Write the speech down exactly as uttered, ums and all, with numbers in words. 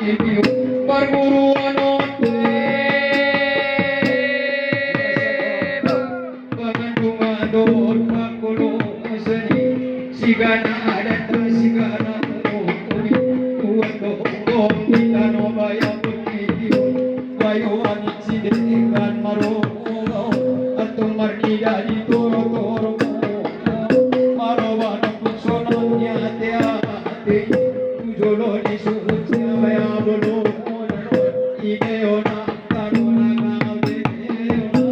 Parguruan on pe, pangandungan dohot pangkolosan i, sigana adat, sigana umur, tuat dohot di tano Bayo Putih, Bayo Angin Sidekan Maro, atong marnida di toro-toro, maroban pun sonang ni ate-ate, tu jolo ni suhut siapa ya belum, ide ona tano na kau de ona.